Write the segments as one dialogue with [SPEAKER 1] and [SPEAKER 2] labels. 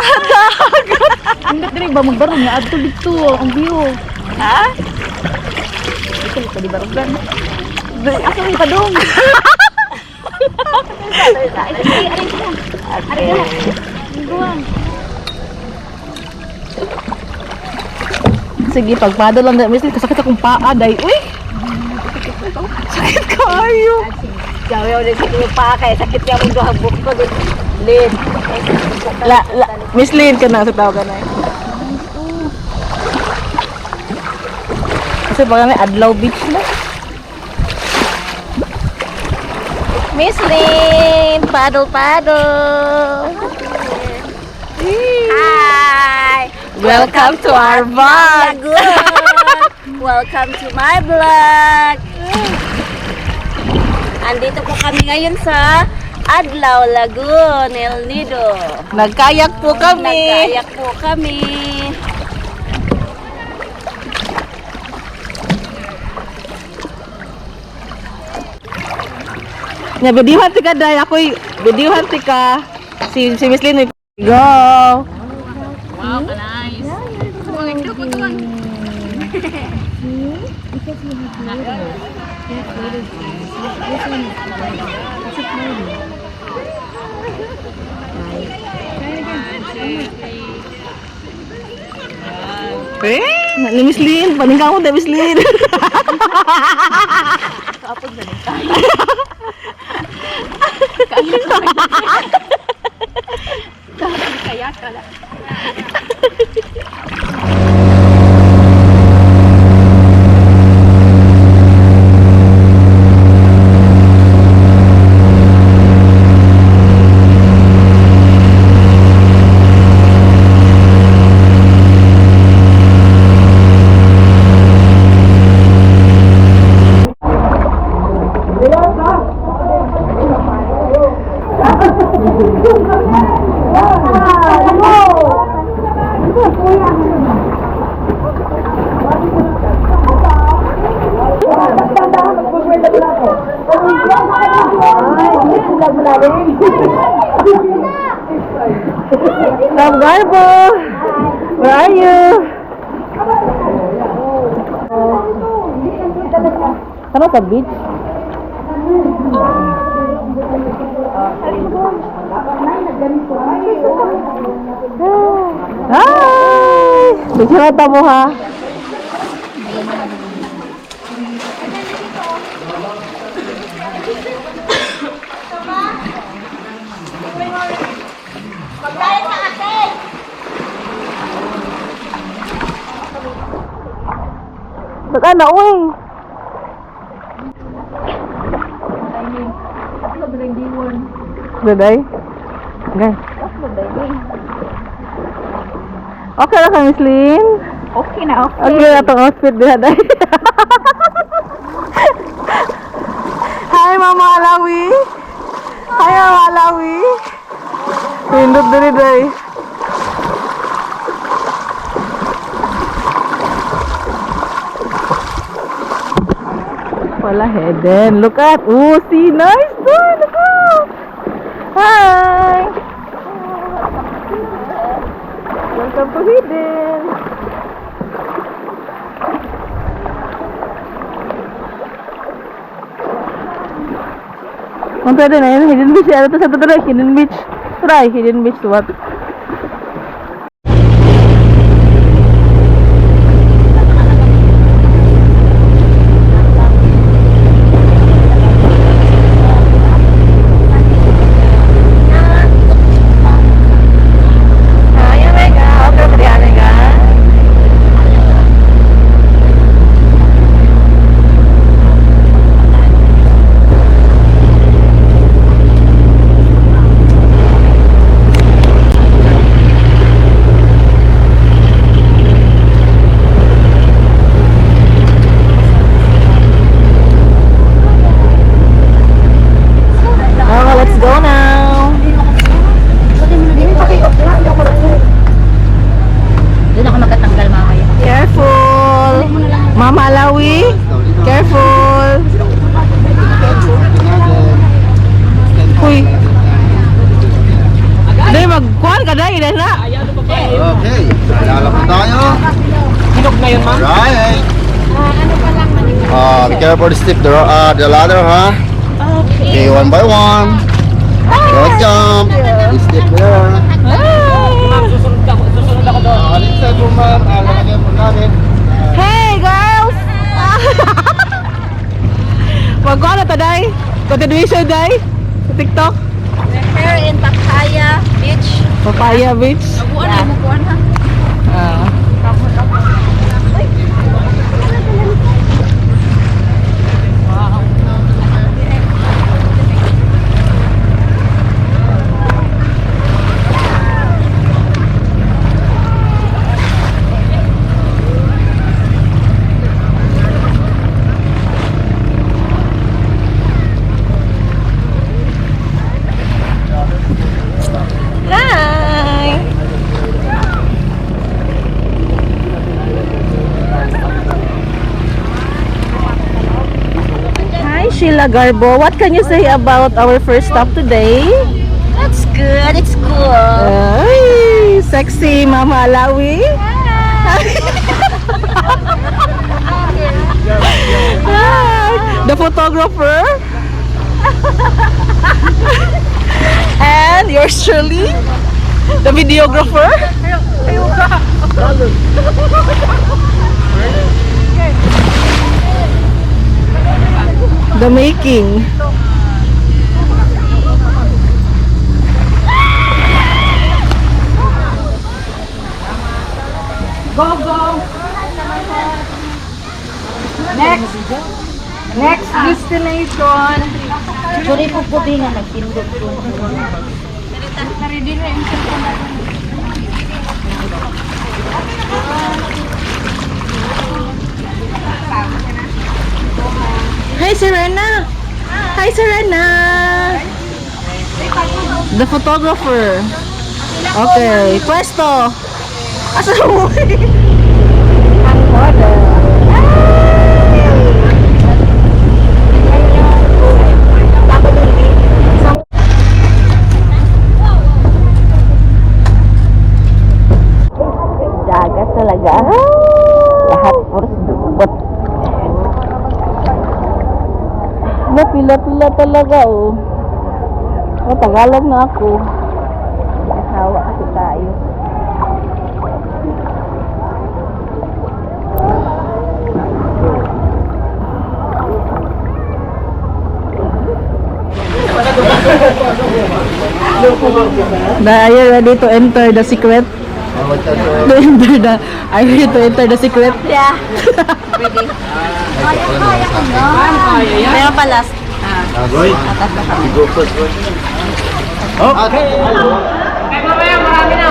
[SPEAKER 1] Dagat. Hindi diri ba magbarong nga adto dito ang view.
[SPEAKER 2] Ha?
[SPEAKER 1] Dito pa di barugan. Asa may padung? Sige, pagpado lang na, Miss Lynn, kasakit akong paa, day. Uy! Sakit kaayo.
[SPEAKER 2] Gawe ulit siguro pa kay sakit niya mong duha ko Lin.
[SPEAKER 1] La, la, Miss Lynn ka na sa tawag na. Kasi baka may Adlaw Beach na.
[SPEAKER 2] Miss Lynn, paddle paddle. Hi.
[SPEAKER 1] Welcome to our vlog.
[SPEAKER 2] Lagoon. Welcome to my vlog. Andito po kami ngayon sa Adlaw Lagoon, El Nido.
[SPEAKER 1] Nagkayak po kami.
[SPEAKER 2] Nagkayak po kami.
[SPEAKER 1] Nya bidihan ti ka day ako'y bidihan ti ka. Si si Miss Lynn go.
[SPEAKER 3] Wow, nice.
[SPEAKER 1] Eh, ni Miss Lynn, paningka ko Miss Lynn.
[SPEAKER 3] Kaya kala.
[SPEAKER 1] Sam Garbo. Where are you? Ano sa beach? Hi! Picture ta mo ha. Nag-ana, uy. Daday? Okay. Okay na ka, Miss Lynn?
[SPEAKER 3] Okay na, okay.
[SPEAKER 1] Okay na itong outfit diha, day. Hi, Mama Alawi. Hi, Mama Alawi. Pindot diri, day. Wala Eden. Look at. Oh, see, nice one. Look out. Hi. Welcome to Hidden. Ang pwede na yun, Hidden Beach. Ano to sa totoo? Hidden Beach. Try, Hidden Beach to what? Hi, Omega. Okay, ba di, Omega? Kaday na na.
[SPEAKER 4] Okay, alala po tayo.
[SPEAKER 5] Hinog na yun, ma'am.
[SPEAKER 4] Alright. Be careful to step the ladder, huh? Okay, one by one. Don't jump. You step there.
[SPEAKER 5] Ma'am, susunod ako, susunod ako doon.
[SPEAKER 4] Left side po, ma'am. Lalagyan po namin.
[SPEAKER 1] Hey, girls! Magkuha na ta, day. Continuation, day. Sa TikTok.
[SPEAKER 2] We're here in Papaya Beach.
[SPEAKER 1] Papaya Beach.
[SPEAKER 3] Buwan na mo buwan ha.
[SPEAKER 1] Ah. Hi! Hi, Sheila Garbo. What can you say about our first stop today?
[SPEAKER 2] That's good. It's cool.
[SPEAKER 1] Ay, sexy Mama Alawi. Hi, the photographer. And yours truly, the videographer. The making.
[SPEAKER 3] Go, go. Next. Next destination.
[SPEAKER 2] Sorry po po nga nagtindog ko.
[SPEAKER 3] Naridi na yung cellphone.
[SPEAKER 1] Hi, Serena. Hi, Serena. The photographer. Okay, pwesto. Asa mo? Ang model.
[SPEAKER 2] Dagat talaga. Lahat puros dugot.
[SPEAKER 1] Wala, pila-pila talaga oh. Oh, Tagalog na ako.
[SPEAKER 2] Hawa kasi tayo.
[SPEAKER 1] Ba, are you ready to enter the secret? To enter the, are you ready to enter the secret?
[SPEAKER 2] Yeah. Meron pa last.
[SPEAKER 4] Roy, you go first, Roy. Okay.
[SPEAKER 3] Ay, mamaya marami na.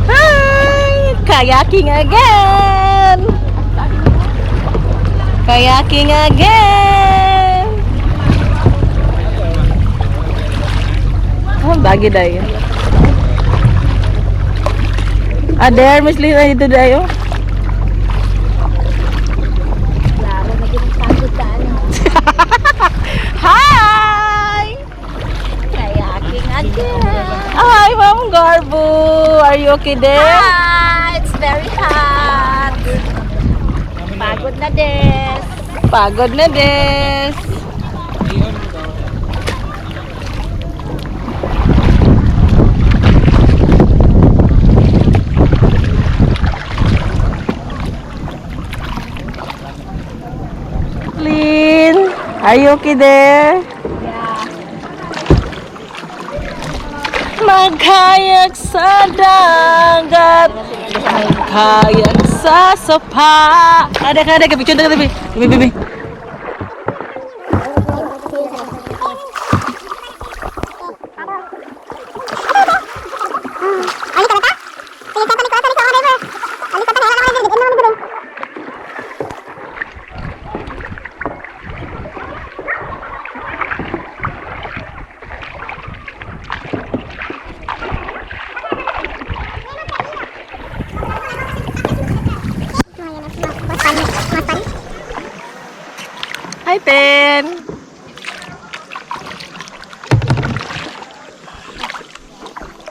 [SPEAKER 1] Hi! Kayaking again! Kayaking again! Oh, bagi dayo. Ah, there, Miss Lina, dito dayo.
[SPEAKER 2] Klaro, naging pagod ka ano.
[SPEAKER 1] Hi!
[SPEAKER 2] Kayaking again.
[SPEAKER 1] Hi, Ma'am Garbo! Are you okay there?
[SPEAKER 2] Ah, it's very hot. Pagod na des.
[SPEAKER 1] Pagod na des. Are you okay there? Magkayak sa dagat, magkayak sa sopa. Kada kada ka picture kada baby. Baby baby. Hi, Pen.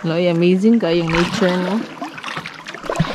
[SPEAKER 1] Loy, amazing kayong nature, no?